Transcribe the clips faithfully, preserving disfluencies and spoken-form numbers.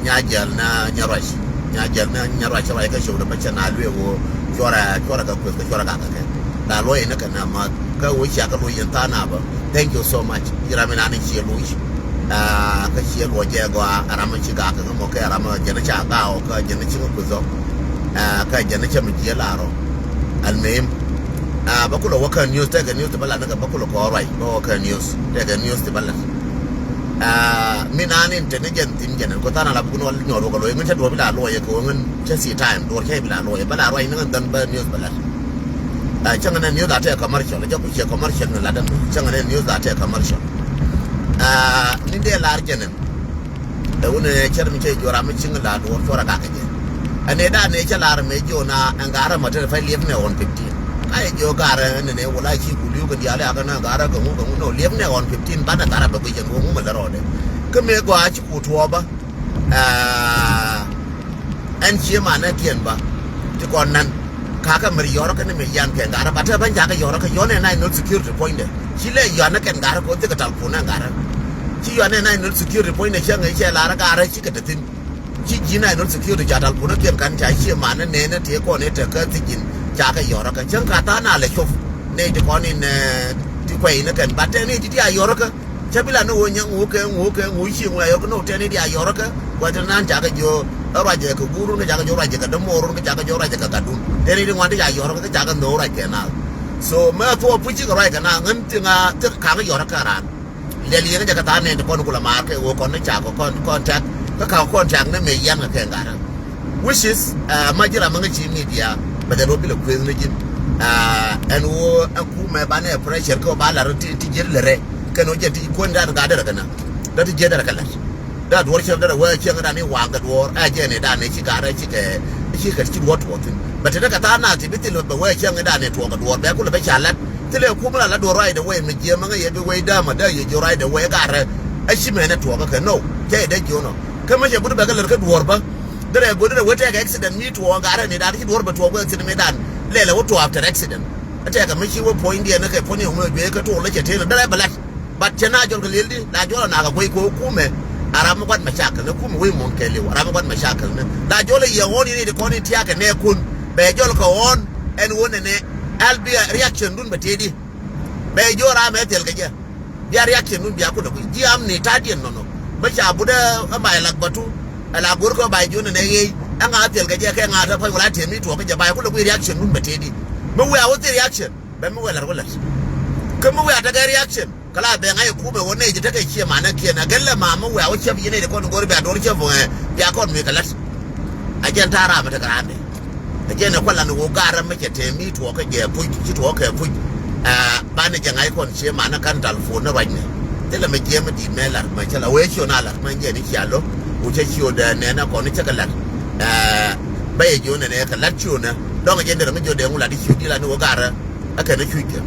Nya jɛl na nya ruac. Nya jɛl na nya ruac ruac kä show dɛ bä cɛ na luee woo. Cuɔrɛ cuɔrɛ kɛ kueth kɛ cuɔrɛ gak kɛ kɛ. La luɔy ni kɛ na ma kä woo cia kä luɔy yɛn tha̱a̱ŋ na bä. Thank you so much. Ci ram mi na ni cie luɔc. Kä cie luɔc jɛ gɔaa ram mi ci gak kɛ mɔ kɛ ram mi jɛn ca gak ɔ kä jɛn ci mi kueth ɔ. Kä jɛn cɛ mi jiɛ la rɔ. Al muhim. Bä kulɛ wä kä news tɛkɛ news ti bä lat ni kɛ bä kulɛ kɔɔr ruac bä wä kä news tɛkɛ news ti bä lat. Min an intelligent thin jɛn ko than ala bukun wal nyɔr wak loy ŋin cɛ duɔr bi la loy ko ŋin cɛ si time duɔr cɛ bi la loy bala rɔy ŋin dan ba news bala. Cɛ ŋin news a tɛ commercial jɛ ku cɛ commercial ni la dan cɛ ŋin news a tɛ commercial. Ni de lar jɛn. Ɛ wun cɛ mi cɛ jɔra mi ciŋ la duɔr cɔra ka kɛ jɛ. Ɛn ɛ da ne cɛ lar mɛ jona ɛn gara ma tɛ fɛ liep ne on fifteen. Ka yɛ jɔ gara ne ne wala ci ku liu kɛ diale aka na gara kɛ ŋu kɛ ŋu no liep ne on fifteen ba na gara bɛ ku jɛ ŋu ŋu ma la rɔde. Kɛ mɛ gɔ a ci ku tuɔ ba. Ɛn cie manɛ kiɛn ba ti kɔn nan. Kakä mɛr yɔrä kä ni mɛ yan kɛ ŋarä ba tɛ bän jakä yɔrä kä yɔnɛ national security puɔ̱nydɛ. Ci lɛ yɔanɛ kɛn ŋarä kɛ wä thikɛ tal puɔ̱nɛ ŋarä. Ci yɔanɛ national security puɔ̱nydɛ cä ŋäc cɛ larä ŋarä ci kɛ te thin. Ci ji̱ national security ca tal puɔ̱nɛ kiɛn kan ca cie manɛ nɛnɛ tëë kɔn i̱ te kä thi ji̱n. Ca kɛ yɔrä kä cäŋ ka tha̱a̱ŋ na lɛ cop. Nɛy ti kɔn in ti kuɛy ni kɛn ba tɛ ni ti ti a yɔrä kä. Cä bi la ni ɣöö nyɛ ŋuukɛ ŋuukɛ ŋuuk ci ŋuɛɛk ni ɣöö tɛn i̱ dia yɔrɔkä. Gua̱th ti nan cakɛ jiö ɛ ruacɛ kɛ guurun kä cakɛ jiö ruacɛ kɛ dämoorun kä cakɛ jiö ruacɛ kɛ gatdun. Tɛn i̱ di ŋuan ti ca yɔrɔkä kä cakɛ nhöök ruac kɛ naath. So mɛ thuɔɔk puc cikɛ ruac kɛ naath ŋän ti ŋa ti kaŋ yɔrɔkä raan. Liɛl yiëŋ jɛ kɛ tha̱a̱ŋ nɛn ti kɔn kulɛ maar kɛ ɣöö kɔn ni cakɛ kɔn kɔn tɛk kä ka̱k kɔn tɛk ni mëë yian kɛ kɛ ŋa̱rä. Which is ma ji̱ ram mi ŋäc ci media bɛ dhɛ rɔ bilɛ kueth ni ji̱n. Ɛn ɣöö ɛn kumɛ banɛ pressure kɛ ɣöö ba lar ti ti jiɛt lɛ rɛ kɛn ɣöö jɛn ti kuäär ni da̱a̱n gaa derɛ kɛ na. Dä ti jiɛt derɛ kɛ lat. Dä duɔ̱r cäŋ derɛ wee cäŋ dan i̱ waŋ kɛ duɔ̱ɔ̱r ɛ jɛn i̱ dan i̱ ci gat rɛ ci kɛ ci kɛ ci duɔ̱ɔ̱r tuɔɔk thi̱n. Bɛ te dä kɛ tha̱a̱ŋ na ti bi thil bɛ wee cäŋ i̱ dan i̱ tuɔɔk kɛ duɔ̱ɔ̱r bɛ kulɛ bɛ ca lat. Thilɛ kum la la duɔ̱ɔ̱r right away mi jiɛ mäŋä yɛ bi wee däämä dä yɛ jiö right away gat rɛ. Ɛ ci mɛn ɛ tuɔɔk kɛ no cɛ i̱ dee jiö nɔ. Kä mä cɛ but bɛ kɛ lät kä duɔ̱ɔ̱r bä. Derɛ go̱o̱r derɛ wee tɛkɛ accident mi tuɔɔk gat rɛ ni dan ci duɔ̱ɔ̱r bɛ tuɔɔk wee accident mi dan. Lɛlɛ wä tuɔɔk after accident. Ɛ tɛkɛ mi ci wä puɔ̱nydiɛn ɛ kɛ puɔ̱ny yɛ wä mɛ juee kä tuɔɔk lä cɛ tëë lɛ derɛ bɛ lat. But cɛ na jɔl kɛ liɛl di la jɔl a nak a guey kɛ wä kumɛ. A ram mi gua̱t mɛ cakɛl ni kumɛ wec muɔ̱n kɛɛliw a ram mi gua̱t mɛ cakɛl ni la jɔl a yɛ ɣɔn yɛn i̱ ti kɔn in tia̱a̱ kɛ nɛ kun. Bɛ jɔl kɛ ɣɔn ɛn ɣöö nɛnɛ. Al bi a reaction dun bɛ tëë di. Bɛ jɔl ram ɛ thil kɛ jɛ. Bia reaction dun bia kulɛ kui̱ ji̱ am ni ta̱a̱diɛn nɔnɔ. Bä ca but ɛ bay lak batu. Ɛ la go̱r kɛ bay ji̱ wun nɛ ɣeec ɛ ŋa̱ thil kɛ jɛ kɛ ŋa̱ te pa̱c wala tiɛm ni tuɔɔk kɛ jɛ bay kulɛ kui̱ reaction dun bɛ tëë di. Mi wia wä thil reaction bɛ mi wia lar wä lat. Kä mi wia tekɛ reaction kɛ la bɛ ŋa̱c ɛ kumɛ wä nɛy ji̱ tekɛ cie manä kiɛn ɛ gɛl lɛ ma mi wia wä ciɛp yɛn nɛy ti kɔn go̱r bia do̱r ciɛp wä bia kɔn mi kɛ lat. A jɛn ta̱a̱ ram mi tekɛ randɛ. Ɛ jɛn ɛ kualan ɣöö garä mi cɛ tɛm i̱ tuɔɔkä jɛ puc ci tuɔɔkä puc. Banɛ jɛ ŋa̱c kɔn cie manä ka̱n talpon ni ruacnɛ. Thilɛ mɛ jiɛm mi di̱i̱t mɛ la̱r mɛ cä la wee ciö na la̱r mɛ jɛn i̱ cia lo̱k. Ku cä ciö dɛ nɛnɛ kɔn i̱ cä kɛ la̱r. Bä yɛ jiö nɛnɛ kɛ la̱r ciö nɛ dɔ̱ŋ ɛ jɛn derɛ mi jiö dɛ ŋu la̱r i̱ ciö di̱ la̱r ni ɣöö garä. Ɛ kɛn i̱ cuc kɛ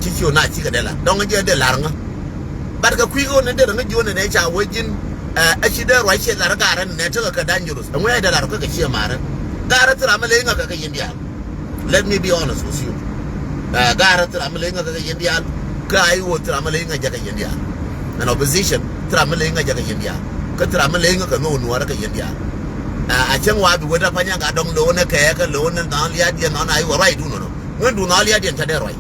ci ciö na cikɛ dee la̱r dɔ̱ŋ ɛ jɛn dee la̱r ŋä. Bat kɛ kui̱ ɣöö ni derɛ ŋä jiö nɛnɛ ca wee ji̱n. Ɛ ci dee ruac ciɛ la̱r garä nɛnɛ tekɛ kɛ dangerous ɛ ŋuɛ̈ɛ dee la̱r kä kɛ ciɛ marä. Garä thil ram mi ley ŋä kɛ kɛ yɛn diaal. Let me be honest with you. Ɛ garä thil ram mi ley ŋä kɛ kɛ yɛn diaal. Kä a i̱ ɣöö thil ram mi ley ŋä jɛ kɛ yɛn diaal. Ɛn opposition thil ram mi ley ŋä jɛ kɛ yɛn diaal. Kä thil ram mi ley ŋä kɛ ŋä wä nuɔɔrä kɛ yɛn diaal. Ɛ a cäŋ wa bi wet a pa̱ny a gat dɔ̱ŋ lo̱o̱n ɛ kɛɛkɛ lo̱o̱n ɛ nhɔn lia̱a̱diɛn nhɔn a i̱ wä ruacdun nɔnɔ ŋändun nhɔn lia̱a̱diɛn ca dee ruac.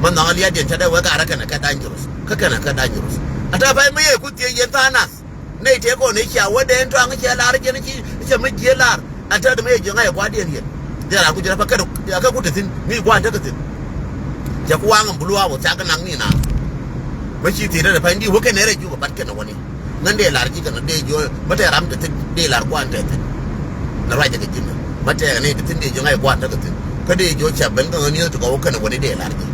Ma nhɔn lia̱a̱diɛn ca dee wek a rɛ kɛnɛ kɛ dangerous kä kɛnɛ kɛ dangerous. A tɛ pay mi yɛ ku thiec yɛn tha̱a̱ŋ nath. Nɛy tëë kɔn i̱ cia wä dee in tɔaŋ i̱ cia la̱r jɛn i̱ ci i̱ cia mi jiee la̱r. Ɛn täämɛ yɛ jiäŋ a yɛ gua̱a̱r diɛn yɛn mi gua̱a̱n tekɛ thi̱n mi gua̱a̱n tekɛ thi̱n. Cɛ kua̱a̱ŋ ɛn bulu a wä thiak kɛ naŋ ni na. Bä ci thiet rɛl pany di wä kɛn ɛ rɛy Jubɛ bat kɛn ɛ wä ni. Ŋän dee la̱r ji̱ kɛn dee jiö mä tɛɛr ram te thi̱n dee la̱r gua̱a̱n te thi̱n. Nɛ ruacɛ kɛ ji̱n mɛ mä tɛɛr ni te thi̱n dee jiö ŋa̱c gua̱a̱n te kɛ thi̱n. Kä dee jiö ca ben kɛ ŋäni te kɛ wä kɛn ɛ wä ni dee la̱r ji̱.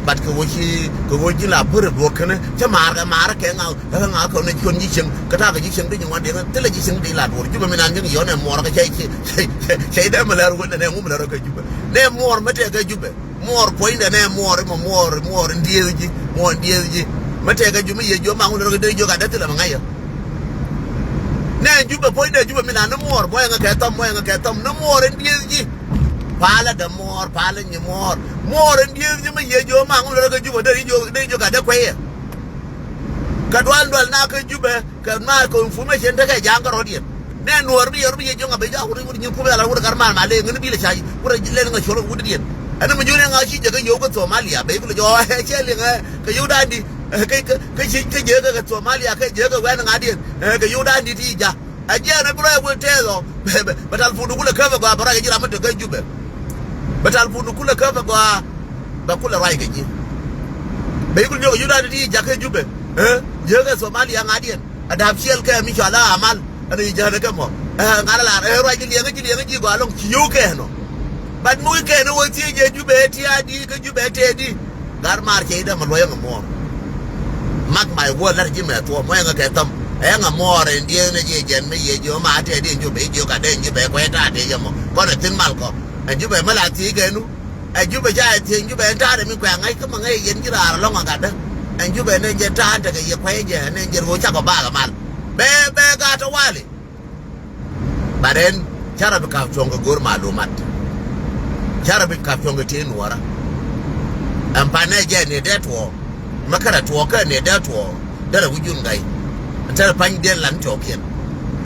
Bat kɛ wä ci kɛ wä ji̱ la bärɛ duɔ̱ɔ̱r kɛn cä ma̱a̱r kɛ ma̱a̱r kɛ ŋa̱ kɛ ŋa̱ kɛ ni ciön ji̱ cieŋ kɛ ta̱a̱ kɛ ji̱ cieŋ ti ji̱ ŋuan dee ŋä thilɛ ji̱ cieŋ ti la duɔ̱ɔ̱r Jubɛ mi nan ji̱ yɔn ɛ muɔɔr kɛ cɛ cɛ cɛ dee mi lɛr wä nɛ nɛ ŋu mi lɛr kɛ Jubɛ nɛ muɔɔr mä tɛɛr kɛ Jubɛ. Muɔɔr puɔ̱nydɛ nɛ muɔɔr imɔ muɔɔr muɔɔr in dieth ji̱ muɔɔr in dieth ji̱. Mä tɛkɛ Jubɛ mi yɛ jiö maŋ wun rɔ kɛ dee jiö ka dee thilɛ mɛ ŋa̱cä. Nɛ Jubɛ puɔ̱nydɛ Jubɛ mi na ni muɔɔr muɔɔr in ŋä kɛ thɔm muɔɔr in ŋä kɛ thɔm ni muɔɔr in dieth ji̱. Palä dɛ muɔɔr palä nyi muɔɔr muɔɔr in dieth ji̱ mi yɛ jiö maŋ wun rɔ kɛ Jubɛ dee jiö dee jiö ka dee kuɛyɛ. Kɛ dual dual na kä Jubɛ, kɛ na kɛ information tekɛ ja̱a̱ŋ kärɔ̱diɛn. Nɛ Nuɔɔr bi yɛr bi yɛ jiɔŋ a ben ja̱a̱ŋ wut wut nyin kumɛ ala wut kar mar ma lɛ ŋäni bi lɛ ca wut lɛ ŋa cuɔl wut diɛn. Ɛn mi juni ŋa ci jɛ kä yio̱w kä Somalia bɛ yik lɛ jɔɔc ɛ cɛ liŋ ɛ kɛ yio̱w da̱a̱n di. Ɛ kɛ kɛ ci kɛ jɛ kä Somalia kɛ jɛ kä wɛn ŋa diɛn. Ɛ kɛ yio̱w da̱a̱n di ti ja̱. A jiɛn a bi rɔy a wee tɛth ɔ. Bɛ, bɛ, bɛ talpun du kulɛ käp ɛ gɔaa bɛ ruac kɛ ji̱ ram mi te kä Jubɛ. Bɛ talpun du kulɛ käp ɛ gɔaa. Bɛ kulɛ ruac kɛ ji̱. Bɛ yi kul nyɔk ɛ yut a ti ti jak kä Jubɛ. Ɛ? Jiäk ɛ Somalia ŋa̱diɛn. A da̱p ciɛl kɛ mi cɔal a Amal. Ɛn yi jäänä kɛ mɔ. Ɛ, ŋa̱n a lar. Ɛ, ruac kɛ liɛŋä ji̱ liɛŋä ji̱ gɔaa lɔŋ ci yio̱w kɛn ɔ. But mi wi̱i̱ kɛn ɛ wä thiec jɛ Jubɛ ɛ ti a di kä Jubɛ ɛ tɛɛdi. Gar maar cɛ idɛ mɛ luɔyɛ ŋɛ muɔɔr. Mark my word, lar ji̱ mɛ thuɔ̱ɔ̱m wɛŋɛ kɛ thäm. Ɛ ŋɛ muɔɔr ɛn dieen ɛ jiɛ jɛn mi yɛ jiɔ ma tɛɛdi ɛn jiɔ bɛ jiɔ gatdɛ ɛn jiɔ bɛ kuɛ ta̱a̱ tëë jɛ mɔ. Kɔn ɛ thi̱n mal kɔ. Ɛn jiɔ bɛ mi la thiec kɛ nu. Ɛn jiɔ bɛ ca ɛ thiec ɛn jiɔ bɛ ɛn ta̱a̱ dɛ mi kuɛ ŋa̱c kä mɛ ŋäc yɛn ji̱ raar ɛlɔ̱ŋ ɛ gatdä. Ɛn jiɔ bɛ nɛ jɛ ta̱a̱ tekɛ yɛ kuɛ jɛ ɛn ɛn jɛ ro̱o̱ cakɔ bakɛ mal. Bɛ, bɛ gat ɛ wali. But ɛn, ca rɔ bi kap cuɔ̱ŋ kɛ go̱r malumat. Ca rɔ bi kap cuɔ̱ŋ kɛ tëë nuɔ̱ɔ̱rä. Ɛn panɛ jɛ ni dee tuɔɔk. Mɛ kärɛ tuɔɔk kä ni dee tuɔɔk. Derɛ wi̱c jun gay. Tɛrɛ pany diɛn lan tiɔɔkiɛn.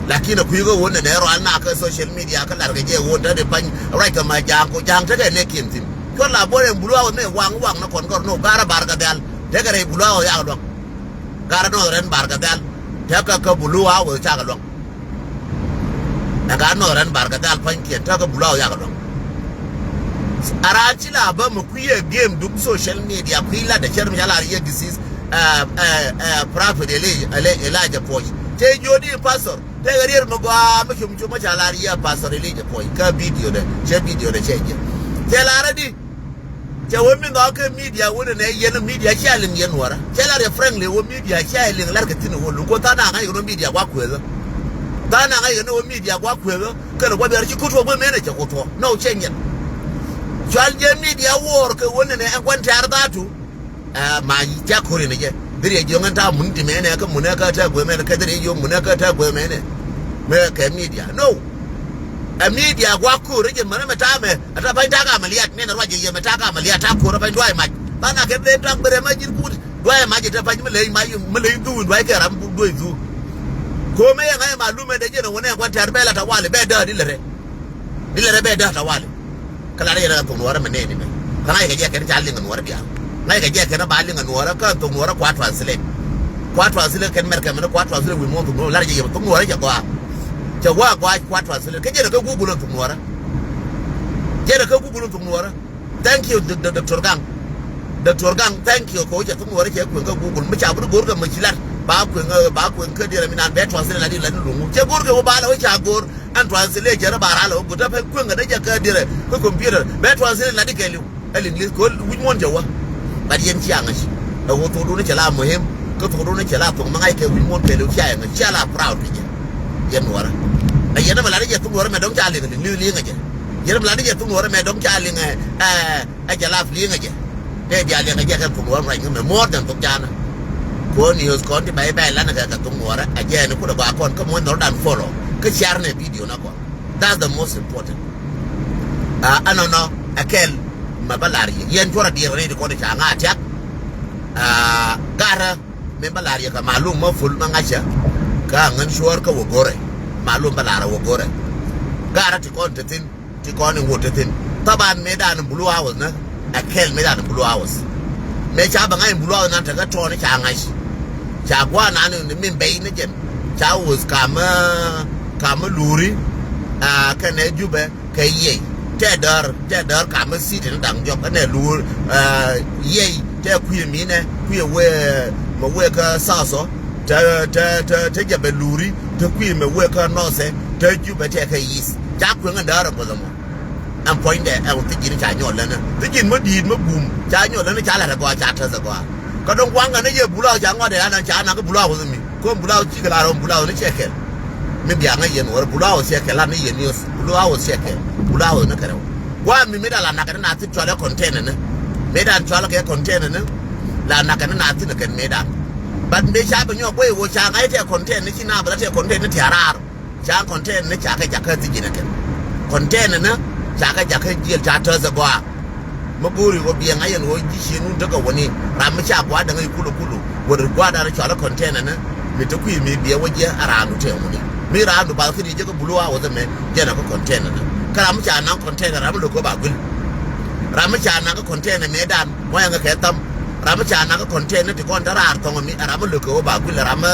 Lakin ɛ kui̱ kä wun nɛ nɛ rual na kä social media kä lar kɛ jɛ wun te di pany ruac kɛ ma ja̱a̱ŋ ko ja̱a̱ŋ tekɛ nɛ kiɛn thi̱n. Cuɔt la buɔt ɛn bulu a wä nɛ waŋ waŋ nɛ kɔn gɔr nɔ garɛ bar kɛ dhial. Tekɛ rɛy bulu a wä yak luaŋ. Garɛ nɔ rɛn bar kɛ dhial. Tekɛ kä bulu a wä cakɛ luaŋ. Ɛ gat nɔth rɛn bar kɛ dhal pa̱nykiɛn täk kä bulu a wä yak luäŋ. A raan ci la bä mi kui̱ ɛ game duk social media kui̱ lat ɛ cär mi ca lar yɛ disease, ɛ, ɛ, ɛ, prophet Eli-, Eli-, Elijah Puɔc. Cɛ jiöt i̱ pastor, tëëkɛ rier mi gɔaa mi cum cum mi ca lar yɛ pastor Elijah Puɔc. Kä video dɛ, cɛ video dɛ cɛ jiɛ. Cɛ lar ɛ di. Cɛ wee mi nhɔk kɛ media wunɛ nɛ yɛn media cia liŋ yɛn nuɔrä. Cɛ la riɛ frankly wee media cia liŋ lar kɛ thin wee luŋ ko than a ŋa̱c kɛ nɔ media gua̱k kueethä. Than a ŋa̱c kɛ nɔ wee media gua̱k kueethä. Kɛn gua̱ bɛr ci kut wee mɛnɛ cɛ kut wee. No cɛ nyɛn. Cual jɛ media wuɔɔr kɛ wunɛ nɛ ɛn gua̱n tɛ̈r dhatu. Ɛ ma ca ko̱r in jɛ. Dhiri jɛ jiɔŋ ɛn ta̱a̱ mun ti mɛnɛ kä mun ɛ kä tɛ̈ guee mɛnɛ kɛ dhiri jɛ jiɔŋ mun ɛ kä tɛ̈ guee mɛnɛ. Mɛ kɛ media. No. Ɛ media gua̱k ko̱r jɛ mɛnɛ mɛ ta̱a̱ mɛ. Ata pa̱ny ta̱a̱ ka mɛ liat, mɛn ruac jɛ yɛ mɛ ta̱a̱ ka mɛ liat, ta̱a̱ ko̱r ɛ pa̱ny dua̱a̱ mac. Tha̱a̱n a kɛ dee ta̱a̱ bɛ rɛ mac ji̱n kuut. Dua̱a̱ mac jɛ te pa̱ny mi ley mac, mi ley dhuuc, dua̱a̱ kɛ ram dua̱a̱ dhuuc. Ko̱r mɛ yɛ ŋa̱c ma lumɛ dee jɛ nɛ wä nɛ gua̱n tɛ̈r bɛ la ta wali, bɛ dääk di lɛ rɛ. Di lɛ rɛ bɛ dääk ta wali. Kä la rɛ yɛ rɛ thok nuɔ̱ɔ̱rä mɛ nɛɛni mɛ. Kä ŋa̱c kɛ jɛ kɛn ca liŋ nuɔ̱ɔ̱rä diaal. Ŋa̱c kɛ jɛ kɛn ba liŋ nuɔ̱ɔ̱rä kä thok nuɔ̱ɔ̱rä kua translate. Kua translate kɛn mɛr kɛ mɛn kua translate wi̱i̱ muɔ̱ɔ̱n thok nuɔ̱ɔ̱rä, la rɛ jɛ yɛ thok nuɔ̱ɔ̱rä jɛ gɔaa. Cɛ gɔaa gɔaa kua translate. Kä jɛn ɛ kä Google thok nuɔ̱ɔ̱rä. Jɛn ɛ kä Google thok nuɔ̱ɔ̱rä. Thank you, Doc-, Doc-, Doctor Gang. Doctor Gang, thank you. Kɛ wä cɛ thok nuɔ̱ɔ̱rä cɛ kueŋ kä Google. Mi ca bi go̱r kɛ mɛ ci lat. Ba kueŋ, ba kueŋ kä diɛrɛ mi nan bɛ translate la di la ni luŋu. Cɛ go̱r kɛ wä ba la wä ca go̱r. Ɛn translate cɛ rɛ ba ral wä go̱r. Ta pɛ kueŋ kɛ dee jɛ kä diɛrɛ. Kä computer. Bɛ translate la di kɛ liw. Ɛ liŋ li̱th kɛ wä wi̱c muɔ̱n cɛ wä. But yɛn cia ŋäc. Ɛ wä thokdun cɛ la muhim. Kä thokdun cɛ la thok mi ŋa̱c kɛ wi̱c muɔ̱n kɛ liw cia yɛ ŋäc. Cia la proud kɛ jɛ. Yɛn nuɔ̱ɔ̱rä. Ɛ yɛn ɛmɛ la di jɛ thok nuɔ̱ɔ̱rä mɛ dɔ̱ŋ ca liŋ liŋ li̱w liŋ ɛ jɛ. Yɛn ɛmɛ la di jɛ thok nuɔ̱ɔ̱rä mɛ dɔ̱ŋ ca liŋ ɛ, ɛ, ɛ jɛ laf liŋ ɛ jɛ. Dee diaal liŋ ɛ jɛ kɛ thok nuɔ̱ɔ̱rä ruac ŋä mɛ more than thok canä. Kɔn news kɔn ti bɛy bɛy lanɛ kɛ kɛ thok nuɔ̱ɔ̱rä. Ɛ jɛ ɛn kulɛ gɔaa kɔn kä muɔ̱n dhɔr dan follow. Kä share nɛ video na kɔn. That's the most important. Ah, ɛnɔnɔ, ɛ kɛl, mɛ bä lar yɛ. Yɛn cuɔrɛ diɛɛr rɛy ti kɔn ca ŋa tiak. Ah, garä, mɛ bä lar yɛ kɛ malum mɛ ful mɛ ŋa̱cä. Kä ŋän cuɔr kä wä go̱rɛ. Malum bä lar wä go̱rɛ. Garä ti kɔn ti thin, ti kɔn in wot ti thin. Thaban mɛ dan in blue house nä. Ɛ kɛl mɛ dan in blue house. Mɛ ca bä ŋa̱c in blue house nan tekɛ tɔɔni ca ŋa̱c. Ca gua̱a̱ nan in min bɛy ni jɛn. Ca wuth kamä, kamä luri. Ah, kɛnɛ Jubɛ. Kɛ yiey tɛ däär, tɛ däär kamä city ni da̱ŋ jɔk ɛnɛ luur, ah, yiey tɛ kui̱ minɛ kui̱ wee mɛ wee kä south ɔ, tɛ, tɛ, tɛ, tɛ jɛ bɛ luuri tɛ kui̱ mɛ wee kä north ɛ, tɛ Jubɛ tɛ kɛ east. Ca kueŋ ɛn däär ɛ guɔth ɛmɔ. Ɛn puɔ̱nydɛ ɛn wä thi̱c ji̱n ca nyɔl länä. Thi̱c ji̱n mä di̱i̱t mä bum ca nyɔl länä ca la̱t ɛ gɔaa ca täth ɛ gɔaa. Kä dɔ̱ŋ waŋ ɛn ɛ jɛ bulu a ca ŋɔt ɛ anɛ ca naŋ kä bulu a wä mi. Kɔn bulu a wä cikɛ la rɔm bulu a wä ni cɛ kɛl. Mi bia ŋäc yɛn wä bulu a wä cɛ kɛl la ni yɛn ni wä bulu a wä cɛ kɛl. Bulu a wä ni kɛrɛw. Gua̱a̱ mi mi da la nakä ni na thi̱n cualɛ container ni. Mi dan cualɛ kɛ container ni. La nakä ni na thi̱n kɛn mi dan. But mi ca bi nyɔk guey wä ca ŋa̱c tɛ container ni ci na bi la tɛ container ni ti a raar. Ca container ni ca kɛ jakä thi̱n ji̱n ɛ kɛn. Container ni ca kɛ jakä jiɛl ca täth ɛ gɔaa. Mi go̱o̱ri ɣöö biɛŋ a yɛn ɣöö ji̱ ciëŋ wun tekɛ wäni. Ram mi ca gua̱a̱r däŋ i̱ kulu kulu. Wër gua̱a̱r da̱rä cɔalä container ni. Mi te kui̱ mi biɛ wä jiɛ a raandu tɛɛŋ wäni. Mi raandu bal kä ri̱c jɛ kä blue house mɛ jɛn a kä container ni. Kä ram mi ca naŋ container ram mi lo̱k kä ba guil. Ram mi ca naŋ kä container mëëdan ŋua̱c aŋä kɛ tham. Ram mi ca naŋ kä container ti kɔn te raar thɔŋ mi ram mi lo̱k kɛ wä ba guil ram mi.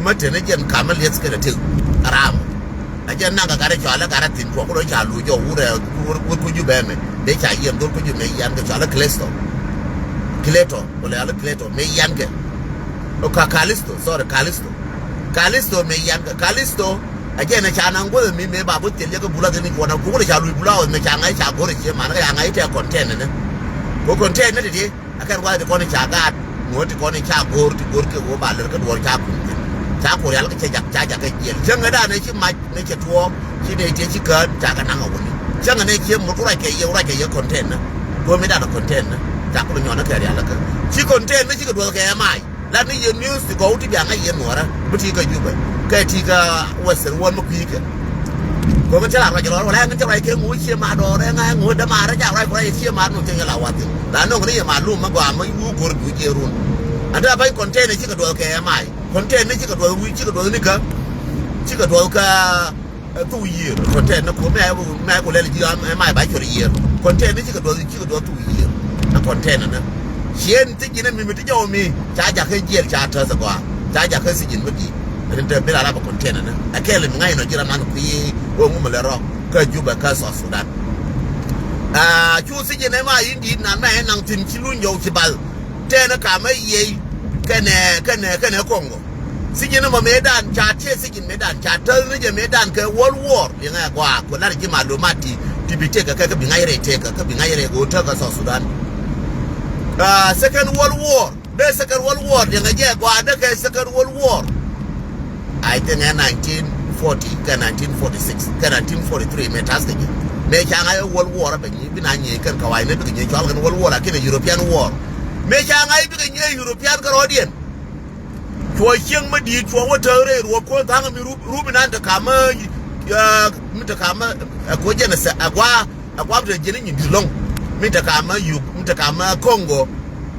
Mi te ni jɛn kam mi lieth kɛnɛ tëk ram. A jɛ naŋ kɛ gat ɛ cɔal ɛ gat ɛ thi̱n tuɔk ku rɔ ca luc jɔw wurɛ wur ku Jubɛ mɛ. Dee ca yiɛn dhol ku Jubɛ mɛ yian kɛ cɔal ɛ Clesto. Cleto, wala cɔal ɛ Cleto mɛ yian kɛ. O ka Calisto, sorry, Calisto. Calisto mɛ yian kɛ, Calisto. A jɛ nɛ ca naŋ guäth mi mɛ ba bu thil jɛ kɛ bula dhil ni cuɔn a ku rɔ ca luc bula ɣɔth mɛ ca ŋa̱c ca go̱r ɛ cie man kɛ ca ŋa̱c tɛ content nɛ. Ko content nɛ ti ti. A kɛn gua̱th ti kɔn i̱ ca gaat ŋuɔ̱t ti kɔn i̱ ca go̱o̱r ti go̱o̱r kɛ ɣöö ba lär kä duɔ̱ɔ̱r ca kuŋ thi̱n. Ca ku rial kä cɛ jak ca jak kɛ jiɛl cäŋɛ da̱a̱n ëë ci mac ni cɛ tuɔɔk ci nɛy tiɛ ci käät ca kɛ naŋ a wäni. Cäŋɛ nɛy cië mut ku ruac kɛ yɛ ruac kɛ yɛ content ni. Go̱o̱r mi da̱a̱n content ni ca ku rɔ nyɔn ni kɛ rial kä ci content ni ci kɛ duɔth kɛ ɛ mac. Lat ni yɛ news ti gɔw ti bia ŋa̱c yɛ nuɔrä bi ti kä Jubɛ kɛ ti kä Western world mi kui̱ kɛ. Go̱o̱r mi ti la ruac rɔɔr wala ɛŋ ti ruac kɛ ŋuuc cië ma dɔɔr ɛŋ ɛŋ ŋuuc dämaar ɛ ca ruac ku ruac cië ma dɔɔr ti ŋɛ la wath. La nɔŋ ni yɛ malum mi gɔaa mi wuu go̱r juuc jɛ run. Ante a ba̱ny container cikɛ duɔth kɛ M I. Container cikɛ duɔth wi̱i̱ cikɛ duɔth ni kä. Cikɛ duɔth kä, eh, thuk yiër. Container ni ku mɛ, mɛ ku lɛl ji̱, eh, M I ba cuɔr yiër. Container cikɛ duɔth, cikɛ duɔth thuk yiër. Ɛ container ni. Ciën thi̱ji̱n mi mi ti jɔw mi ca jakä jiɛl ca täth gɔaa. Ca jakä thi̱ji̱n mi di̱i̱t. Rin te bil a rap ɛ container ni. Ɛ kɛl mi ŋa̱c nɔ ji̱ ram nan kui̱ wä ŋumɛ lɛ rɔk. Kä Jubɛ kä South Sudan. Ah, cu thi̱ji̱n M I in di̱i̱t nan mɛ ɛ naŋ thi̱n ci luny jɔw ci bal. Tɛn kamä yiey kɛnɛ, kɛnɛ, kɛnɛ Congo. Thi̱ji̱n ɛmɔ mëëdan ca tiee thi̱ji̱n mëëdan ca täth ni jɛ mëëdan kɛ World War. Liŋɛ gɔaa ku lar ji̱ malumat ti, ti bi tekɛ kɛ, kɛ bi ŋa̱c rɛy tekɛ, kɛ bi ŋa̱c rɛy kɛ ɣöö tekɛ South Sudan. Ah, Second World War. Dee Second World War liŋɛ jɛ gɔaa dee kɛ Second World War. I think ɛ nineteen forty kɛ nineteen forty-six kɛ nineteen forty-three mëë ta̱th kɛ ji̱. Mëë ca ŋa̱c ɛ World War bɛ nyi bi na nyi kɛn kɛ wa̱i̱ ni bikɛ nyi cɔal kɛn World War lakin ɛ European War. Mëë ca ŋa̱c bikɛ nyi ɛ European kɛ rɔɔdiɛn. Cuɔ cieŋ mi di̱i̱t cuɔ wä tääk rɛy ruɔ̱k kuäär tha̱a̱ŋ mi rup, rup inan te ka̱mä, eh, mi te ka̱mä, eh, kuɔ jɛn ɛ sɛ, eh, gua̱a̱. Ɛ gua̱a̱p te jiɛn i̱ nyin di̱t lɔ̱ŋ. Mi te ka̱m ɛ Yuk, mi te ka̱m ɛ Congo.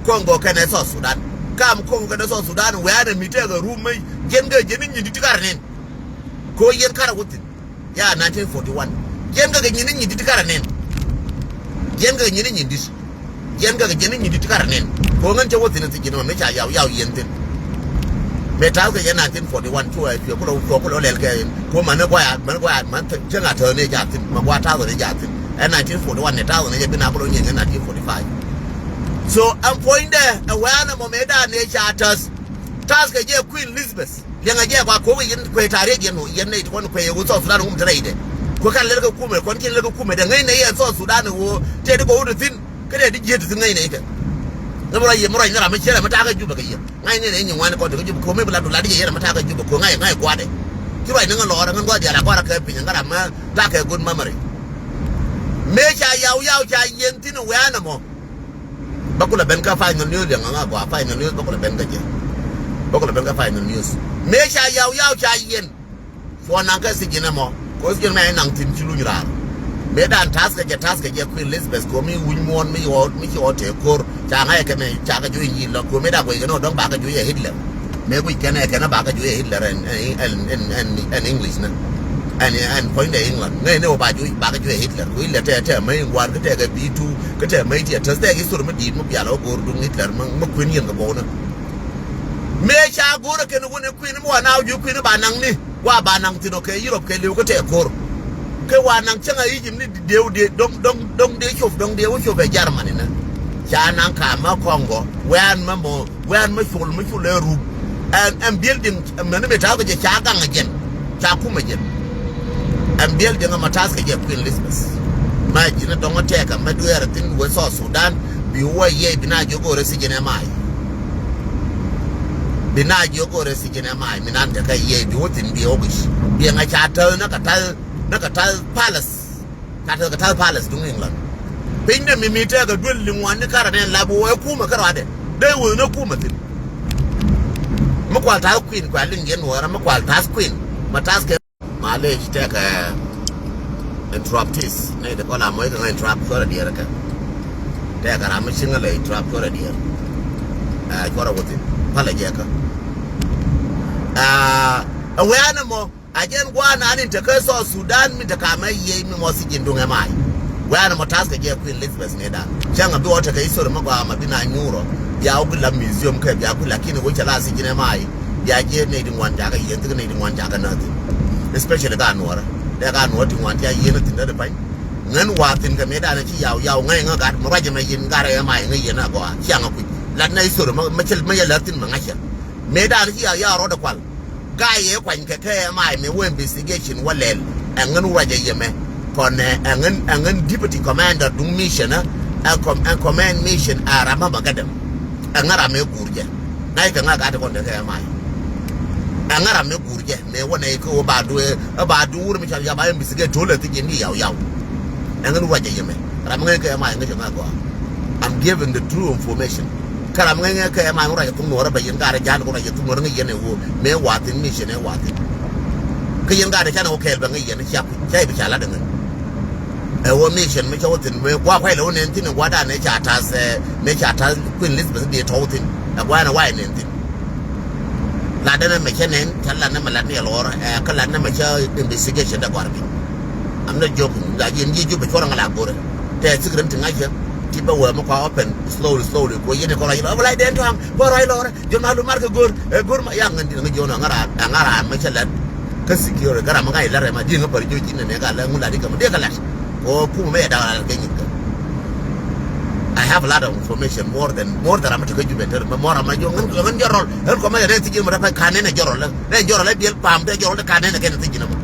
Congo kɛnɛ South Sudan. Ka̱m Congo kɛnɛ South Sudan, wɛ̈ɛ̈n ɛ mi tɛɛk ɛ rup mi jiɛn kɛ jiɛn i̱ nyin di̱t ti kar nin. Ko yɛn kar ɛ wä thi̱n. Ya nineteen forty-one. Jiɛn kɛ kɛ nyin i̱ nyin di̱t ti kar ɛ nin. Jiɛn kɛ kɛ nyin i̱ nyin di̱t. Jiɛn kɛ kɛ jiɛn i̱ nyin di̱t ti kar ɛ nin. Ko ŋän cɛ wä thi̱n ɛ thi̱n jiɛn ɛ mɛ mi ca yaw yaw yɛn thi̱n. Mëë ta̱th kɛ jɛ nineteen forty-one cuɛ cuɛ kulɔ cuɛ kulɔ lɛl kɛ. Ko mani guaya mani guaya mani cäŋ a täth ni jathin ma gua ta̱th ni jathin. Ɛ nineteen forty-one ni ta̱th ni jɛ bi na kulɔ nyiŋ ɛ nineteen forty-five. So ɛn puɔ̱nydɛ ɛ wɛ̈ɛ̈n ɛmɔ mëë da̱a̱n ni ca ta̱th. Ta̱th kɛ jɛ Queen Elizabeth. Liɛŋɛ jɛ kua ko̱k yɛn kuɛ ta̱riɛk yɛn wä yɛn nɛy ti kɔn kuɛ yɛ wä South Sudan wum te rɛydɛ. Kuɛ kan lɛl kɛ kumɛ kɔn kiɛn lɛl kɛ kumɛ dɛ ŋäcnɛ yɛ South Sudan wä tëë ti kɔ wä ti thi̱n. Kä dee di jiet ti ŋäcnɛ ikɛ. Ŋä mi ruac yɛ mi ruac ni ram mi ciɛ rɛ mi ta̱a̱ kɛ Jubɛ kɛ yɛ. Ŋa̱cnɛ ni nyin ŋuan kɔn ti kɛ Jubɛ ko̱ mi bi la du la di yɛ rɛ mi ta̱a̱ kɛ Jubɛ ko̱ ŋa̱c ŋa̱c gua̱dɛ. Ci ruac ni ŋä lɔɔr ŋä gua̱dɛ ala kɔn rɛ kɛ piny ŋä ram mi ta̱a̱ kɛ good memory. Mëë ca yaw yaw ca yɛn thi̱n wɛ̈ɛ̈n ɛmɔ. Bä kulɛ ben kä final news liɛŋ ŋä gɔaa final news bä kulɛ ben kä jɛ. Bä kulɛ ben kä final news. Mëë ca yaw yaw ca yɛn. Cuɔ naŋ kɛ thi̱ji̱n ɛmɔ. Kɛ thi̱ji̱n mɛ naŋ thi̱n ci luny raar. Mëë dan ta̱th kɛ jɛ ta̱th kɛ jɛ Queen Elizabeth ko̱ mi wi̱ny muɔ̱ɔ̱n mi ɣɔɔ mi ci ɣɔɔ tëë ko̱r. Ca ŋa̱c kɛ mɛ ca kɛ juɔc nyi̱i̱l lɔ ko̱ mëë dan guɔc kɛ ni ɣɔɔ dɔ̱ŋ ba kɛ juɔc ɛ Hitler. Mëë guic kɛn ɛ kɛn ɛ ba kɛ juɔc ɛ Hitler ɛn ɛn ɛn ɛn English ni. Ɛn ɛn puɔ̱nydɛ England ŋäc ni ɣɔɔ ba juɔc ba kɛ juɔc ɛ Hitler. Kɛ Hitler tɛɛ tɛɛ mäc in gua̱a̱r kä tɛɛ kɛ B two kä tɛɛ mäc ti ɛ täth tɛɛ kɛ history mi di̱i̱t mi bial ɣä go̱o̱r duŋ Hitler mi kuën yɛn kɛ buɔ̱wni. Mëë ca go̱o̱r ɛ kɛn wun ɛ kuën mi wa naaw juɔc kuën ba naŋ ni. Wa ba naŋ thi̱n ɔ kɛ Europe kɛ li̱w kä tɛɛ ko̱r. Kɛ wa naŋ cäŋ a Egypt ni dee wä dee dɔ̱ŋ dɔ̱ŋ dɔ̱ŋ dee cop dɔ̱ŋ dee wä cop ɛ Germany ni. Ca naŋ ka̱m mä Congo wɛ̈ɛ̈n mä mɔ wɛ̈ɛ̈n mä col mä col ɛ rup. Ɛn ɛn building mɛn mi ta̱a̱ kɛ jɛ ca gaŋ ɛ jɛn ca kum ɛ jɛn. Ɛn building ɛmɔ ta̱a̱ kɛ jɛ Queen Elizabeth. Ma ji̱n ɛ dɔ̱ŋ ɛ tɛɛk ɛmɛ dueer ɛ thi̱n wee South Sudan bi wä yɛ bi na jiök go̱o̱rɛ thi̱ji̱n ɛ mac. Bi na jiök go̱o̱rɛ thi̱ji̱n ɛ mac mi nan te kä yɛ bi wä thi̱n bi wä guic. Bi ŋa ca täth näk kɛ täth näk kɛ täth palace. Ca täth kɛ täth palace duŋ England. Piny dee mi mi tɛɛk kɛ duel liŋ wan ni kärɛ nɛn lap wä ɛ kumɛ kärɔadɛ dee wä ni kumɛ thi̱n. Mi kual ta̱th queen kual liŋ yɛn wä rɛ mi kual ta̱th queen ma ta̱th kɛ. Malec tɛkɛ interruptees. Nɛy ti kɔn la moc kɛ ŋa̱c interrupt kɔn a diɛɛr kɛ. Tɛkɛ ram mi ci ŋä lɛ trap cuɔrɛ diɛɛr. Ɛ cuɔrɛ wä thin. Palɛ jɛ kä. Ɛ wee an ɛmɔ a jɛn gua̱a̱r naan in te kä South Sudan mi te kamɛ yiëë mi mɔ thiec in duŋ ɛmai. Wee an ɛmɔ ta̱th kɛ jɛ Queen Elizabeth ni dan cäŋ a bi wä te kɛ history mi gɔaa ma bi na nyuurɔ. Bia wä bi la museum kɛ bia ku lakini wä cɛ la thiec in ɛmai. Bia jiɛ nɛy ti ŋuan cakɛ yiëë thik nɛy ti ŋuan cakɛ nä thin. Especially ka nuɔrä dee ka nuɔrä ti ŋuan tia yiëë nä thin dee di pa̱ny. Ŋän wa̱a̱ thi̱n kɛ mëëdan ci yaw yaw ŋäc ŋä gat mi ruac ɛmɛ yɛn gat ɛmai ŋäc yɛn agɔaa ciaŋ akuic. Lat nɛ history mä cä mä yɛ lär thi̱n mɛ ŋa̱cä. Mëëdan ci yaw yaw rɔɔdɛ kual. Ka yɛ kuany kɛ kɛ ɛmai mëë wä investigation wä lɛl. Ɛ ŋän ruac ɛ yɛmɛ kɔn ɛ ŋän ɛ ŋän deputy commander duŋ mission ɛ ɛ command mission ɛ ram mä bä gat ɛm. Ɛ ŋä ram ɛ guur jɛ. Ŋa̱c kɛ ŋä gat kɔn kɛ kɛ ɛmai. Ɛ ŋä ram ɛ guur jɛ. Mëë wä nɛy kä ɣöö ba duee ɛ ba duur mi ca yam a investigate to̱l ɛ thiec in di yaw yaw. Ɛŋɛ ni ruacɛ yemɛ ram ŋäc kɛ ɛmai ŋäc ɛŋä gɔaa. I'm giving the true information. Kä ram ŋäc ŋäc kɛ ɛmai ŋä ruacɛ thuk nuɔrä bɛ yɛn garɛ ja̱a̱n kɛ ruacɛ thuk nuɔrä ŋäc yɛn ɛ ɣöö mëë wa̱a̱ thi̱n mi cɛ nɛ wa̱a̱ thi̱n. Kä yɛn garɛ canɛ wä kɛɛl bɛ ŋäc yɛn cia kui̱ ca i̱ bi ca lat ɛŋɛ. Ɛ wä mission mi cä wä thi̱n mëë gua̱a̱ kuay lɛ wä nɛn thi̱n ɛ gua̱a̱ danɛ ca ta̱th ɛ mëë ca ta̱th Queen Elizabeth dee tɔ̱ wä thi̱n ɛ gua̱a̱ ɛn ɛ wa̱a̱ ɛ nɛn thi̱n. Lat ɛn ɛmɛ cä nɛn cä lat ɛn ɛmɛ lat ni ɛ lɔɔr ɛ kä lat ɛn ɛmɛ cä investigation dɛ gɔ̱a̱r bi. I'm not joking. La jiɛn jiɛ jupɛ cuɔr ɛŋɛ la go̱rɛ tɛ secret ti ŋa̱cä ti bä wee mi kua open slowly slowly kuɔ yɛn ɛ kɔn rɔy lɔɔr bä la idɛn tɔ̱a̱ŋ bä rɔy lɔɔr. Jɔn a lu mar kɛ go̱r ɛ go̱r ma yak ŋän di̱t ŋä jiɔn ɛ ŋä raan ɛ ŋä raan mɛ cä lät. Kä security kä ram mi ŋa̱c lät rɛm a di̱t ŋä pär jiɔ ji̱n nɛ nɛ ka lät ŋun la di kɛ mɛ dee kɛ lät. Kɛ ɣöö kumɛ mɛ yɛ da̱k ral kɛ nyin kä. I have a lot of information more than more than ram mi te kä Jubɛ tɛr mɛ mɔ ram mi jiɔ ŋän ŋän jɔrɔl ɣän kɔmɛ yɛ rɛn thi̱ji̱n mɔ te pɛc ka nɛn ɛ jɔrɔl lä rɛn jɔrɔl lɛ biɛl pam te jɔrɔl te ka nɛn ɛ kɛn thi̱ji̱n mɔ.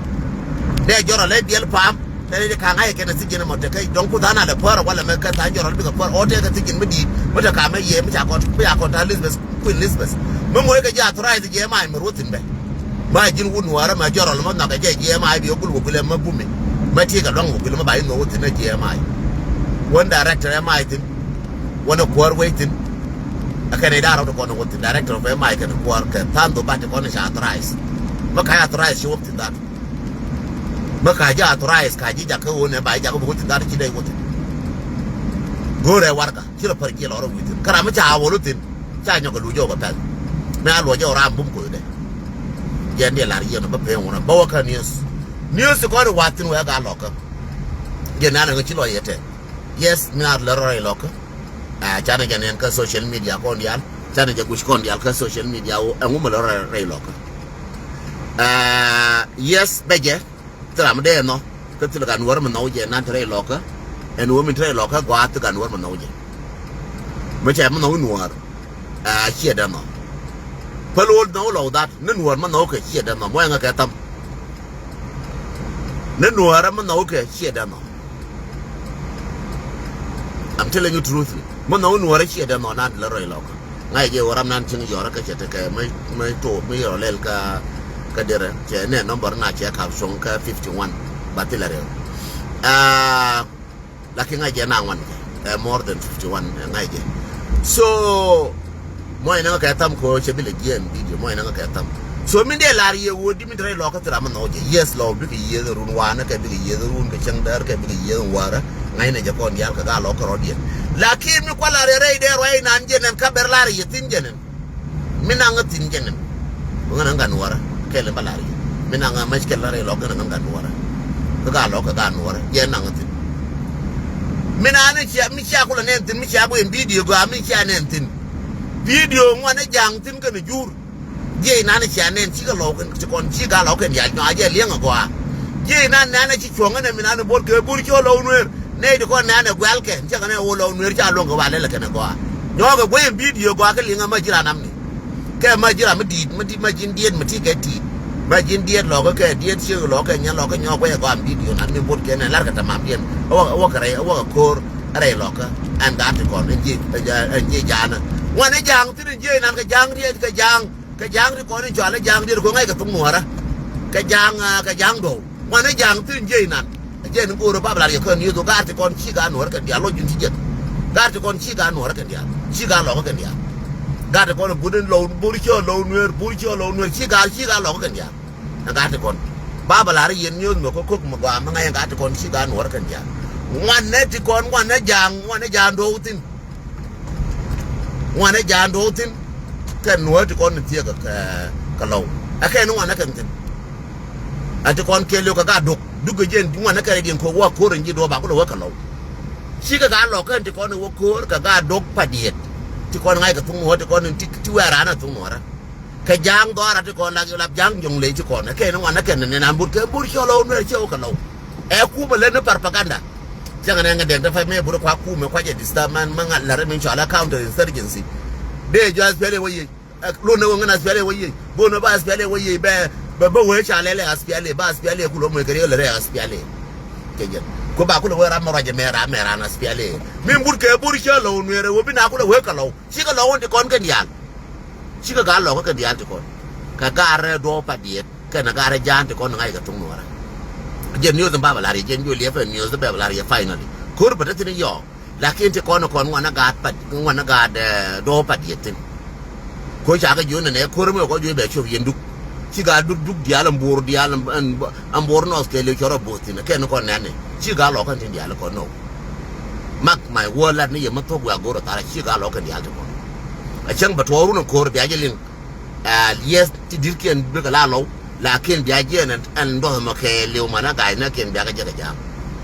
Dee jɔrɔl lɛ biɛl pam. Tɛn i̱ ka̱ŋ a yɛ kɛn a thi̱ji̱n ɛmɔ tekɛ dɔ̱ŋ kuth an a lɛ päär ɛ walɛ mɛ kɛ tha̱a̱ŋ jɔrɔl bikɛ päär ɔ tɛkɛ thi̱ji̱n mi di̱i̱t mi te ka̱m ɛ yɛ mi ca kɔn mi ca kɔn ta̱a̱ Elizabeth Queen Elizabeth. Mi moc kɛ ji̱ authorized jiɛ ɛmai mi ruɔ̱th thi̱n bɛ. Ma ji̱n wut nuäärä mɛ jɔrɔl mɔ nhɔakɛ jɛ jiɛ ɛmai bi ɛ gul wä gulɛ mɛ bumi. Mɛ ti̱i̱ kɛ luaŋ wä gulɛ mɛ ba ji̱ nhɔk wä thi̱n ɛ jiɛ ɛmai. Wän director ɛmai thi̱n. Wän ɛ kuäär wec thi̱n. Ɛ kɛn i̱ da̱a̱r rɔ̱t kɔn wä thi̱n director of ɛmai kɛn kuäär kɛ tha̱a̱ŋ dhok bat ti kɔn i̱ ca authorized. Mɛ ka̱ authorized ci wä thi̱n that. Mä ka ji̱ authorized ka ji̱ jakä ɣöö nɛ ba ji̱ jakä bi wä thi̱n dhan ci dee wä thi̱n. Go̱o̱rɛ warɛga ci rɔ pär jiɛ lɔrä wi̱i̱ thi̱n kä ram mi ca a wä lɔ thi̱n. Ca nyɔk kɛ luc jɛ wä bɛ pɛl. Mɛ a luɔc jɛ wä ram bum ko̱o̱cdɛ. Jɛn diɛ lar yiɛn bä pee ŋun bä wä kä news. News kɔn i̱ wath thi̱n wee gaa lɔkä. Jɛ nan ɛŋä ci lɔ yɛ tɛth. Yes mi a lär rɔ rɛy lɔkä. Canɛ jɛ nɛn kä social media kɔn diaal canɛ jɛ guc kɔn diaal kä social media wä ɛŋu mi lär rɔ rɛy lɔkä. Yes bɛ jɛ. Thil ram dee nhɔ kä thil ka nuɔr mi nhɔw jɛ nan te rɛy lɔkä. Ɛn wä min te rɛy lɔkä gɔaa thil ka nuɔr mi nhɔw jɛ. Mi cɛ mi nhɔw nuɔr. Ciɛ dee nhɔ. Päl wä nhɔw lɔw dhat ni nuɔr mi nhɔw kɛ ciɛ dee nhɔ mɔ ɛŋɛ kɛ tham. Ni nuɔr mi nhɔw kɛ ciɛ dee nhɔ. I'm telling you truthfully. Mi nhɔw nuɔr ciɛ dee nhɔ nan te rɛy lɔkä. Ŋa̱c jɛ wä ram nan cieŋ yɔrä kä cɛ tekɛ mi to mi yɔrɔ lɛl kä kä derɛ cɛ nɛ number na cɛ kap cuɔ̱ŋ kä fifty one. Ba thilɛ rɛw. Lakin ŋa̱c jɛ na ŋuan kɛ ɛ more than fifty one ɛ ŋa̱c jɛ. So mɔc nɛ ŋä kɛ tham ko cɛ bi lɛ jiɛn video mɔc nɛ ŋä kɛ tham. So min dee lar yɛ wä di min te rɛy lɔkä thil ram mi nhɔw jɛ yes lɔ bikɛ yieth run wanɛ kɛ bikɛ yieth run kɛ cäŋ däär kɛ bikɛ yieth warä. Ŋa̱cnɛ jɛ kɔn diaal kɛ gaa lɔkä rɔ̱diɛn. Lakin mi kua̱l a rɛy rɛy dee ruac nan jɛ nɛn kä ber lar yɛ thi̱n jɛ nɛn. Mi naŋ kä thi̱n jɛ nɛn. Ŋän ŋän gat nuɔrä kɛl in ba lar yɛ mi naŋ ŋä mäc kɛl lar yɛ lɔk ŋän ŋän gat nuɔrä. Kä gaa lɔk kɛ gat nuɔrä jɛ naŋ kä thi̱n. Mi naŋ ni cia mi cia kulɛ nɛn thi̱n mi cia guiy in bidio gɔaa mi cia nɛn thi̱n. Bidio ŋuan ni ja̱a̱ŋ thi̱n kɛn jur. Jiɛc inan cia nɛn cikɛ lɔk kɛn ci kɔn ci gaa lɔk kɛn diaal nyɔaa jɛ liɛŋ agɔaa. Jiɛc inan nɛn ci cuɔ̱ŋ ɛn ɛm inan ibuɔt kɛ bur ci ɣä lɔk nueer. Nɛy ti kɔn nɛn ɛ guɛl kɛn cɛ kɛn ɛ ɣöö lɔk nueer ca luɔ̱ŋ kɛ ba lɛl kɛn agɔaa. Nyɔɔk ɛ guey in bidio gɔaa kɛ liŋ ɛ ma ji̱ ran namni. Kɛ ma ji̱ ram mi di̱i̱t mi di̱i̱t ma ji̱n diet mi ti kɛ ti̱i̱t. Ma ji̱n diet lɔk kɛ diet ciek lɔk kɛ nyɛ lɔk kɛ nyɔɔk guey ɛ gɔaa in bidio nan mi buɔt kɛn ɛ lar kɛ tamam diɛn. Ɛ wä kɛ rɛy ɛ wä kɛ ko̱r ɛ rɛy lɔk kä ɛn gaat ti kɔn ɛn jiɛ ɛn jiɛ jaanä. Ŋuan ɛ ja̱a̱ŋ thi̱n ɛn jiɛ inan kɛ ja̱a̱ŋ riɛc kɛ ja̱a̱ŋ. Kɛ ja̱a̱ŋ ti kɔn in cɔal ɛ ja̱a̱ŋ diet kɛ ŋa̱c kɛ thok nuɔ̱ɔ̱rä. Kɛ ja̱a̱ŋ kɛ ja̱a̱ŋ duɔ̱w ŋuan ɛ ja̱a̱ŋ thi̱n jiɛc nan. Ɛ jiɛc ni go̱o̱rä bap lar yɛ kään yeth ɣöö ga̱a̱r ti kɔn ci ga̱a̱ nuɔ̱ɔ̱rä kɛn diaal lɔc jun ci jiɛth. Ga̱a̱r ti kɔn ci ga̱a̱ nuɔ̱ɔ̱rä kɛn diaal ci ga̱a̱ lɔkä kɛn diaal. Ga̱a̱r ti kɔn ɛ but in lɔw bur cä lɔw nueer bur cä lɔw nueer ci ga̱a̱r ci ga̱a̱ lɔkä kɛn diaal. Ɛ gaat ti kɔn. Baba lar i̱ yɛn nyuɔ̱th mɛ kä ko̱k mɛ gɔaa mi ŋa̱c ɛ gaat ti kɔn ci gaat nuɔ̱ɔ̱rä kɛn diaal. Ŋuanɛ ti kɔn, ŋuanɛ ja̱a̱ŋ, ŋuanɛ ja̱a̱ŋ do̱o̱k thi̱n. Ŋuanɛ ja̱a̱ŋ do̱o̱k thi̱n. Kɛn nuɔ̱ɔ̱r ti kɔn ni thiek kɛ, kɛ, kɛ lɔw. Ɛ kɛn ŋuanɛ kɛn thi̱n. Ɛ ti kɔn kɛɛliw kɛ gaat dok. Duk kɛ jiɛn ŋuanɛ kɛn rɛy diɛn ko̱o̱k wä ko̱o̱r in ji̱ duɔ̱ɔ̱p ba kulɛ wä kɛ lɔw. Cikɛ gaat lɔw kɛn ti kɔn wä ko̱o̱r kɛ gaat dok pa diɛt. Ti kɔn ŋa̱c kɛ thuŋ nuɔ̱ɔ̱r ti kɔn in ti, ti wɛɛr raan ɛ thuŋ nuɔ̱ɔ̱rä. Kɛ ja̱a̱ŋ dhɔaar a ti kɔn lak lap ja̱a̱ŋ jɔ̱ŋ lec ti kɔn. Ɛ kɛn ŋuan ɛ kɛn ni nan but kɛ but cɔl ɣöö nuɛr cɛ wä kɛ lɔw. Ɛ kumɛ leni propaganda. Cäŋɛ nɛ ŋɛ dɛk dɛ fay mɛ but kua kumɛ kua jɛ disturb man mä ŋa̱t la̱t mi cɔal ɛ counter insurgency. Dee jɔ S P L A wä yiëë. Ɛ, luɔt ni wä ŋän S P L A wä yiëë. Bon wä ba S P L A wä yiëë bɛ, bɛ, bɛ wee ca lɛl ɛ S P L A, ba S P L A kulɛ mɔ kɛ riɛk lɛ rɛ S P L A. Kɛ jɛn. Ku ba kulɛ wee ram mɛ ruac mɛ ram mɛ ran S P L A. Min but kɛ but cä lɔw nuɛrɛ wä bi na kulɛ wee kɛ lɔw. Cikɛ lɔw wä ti kɔn kɛ diaal. Cikɛ gaat lɔkä kɛ diaal ti kɔn. Kɛ gaat rɛ duɔ̱ɔ̱p pa diɛt. Kɛnɛ gaat rɛ ja̱a̱ŋ ti kɔn ŋa̱c kɛ thuŋ nuɔ̱ɔ̱rä. Jɛ news in ba bɛ la̱r yɛ, jɛ news liɛpɛ news bɛ bɛ la̱r yɛ finally. Ko̱r bɛ te thi̱n yɔɔ. Lakin ti kɔn kɔn ŋuanä gaat pa, ŋuanä gaat, eh, duɔ̱ɔ̱p pa diɛt thi̱n. Ko̱ ca kɛ jiön nɛ nɛ ko̱r mi kɔ juɔc bɛ cop yɛn duk. Ci gaat duk duk diaal ɛn buɔr diaal ɛn, ɛn, ɛn buɔr nɔɔth kɛ liw cɔr ɛ bo̱o̱th thi̱n. Kɛn kɔn nɛn ni. Ci gaat lɔkä tin diaal kɔn nɔw. Mark my word, lat ni yɛ mi thok wiak go̱o̱r ɛ thar a ci gaa lɔk kɛn diaal ti kɔn. A cäŋ bɛ tuɔɔk run in ko̱o̱r bia jɛ liŋ. Ɛ, yes, ti di̱t kiɛn bikɛ la lɔw. Lakin bia jɛ ɛn, ɛn dɔth mɔ kɛ liw man a ga̱a̱c nä kiɛn bia kɛ jɛ kɛ ja̱a̱m.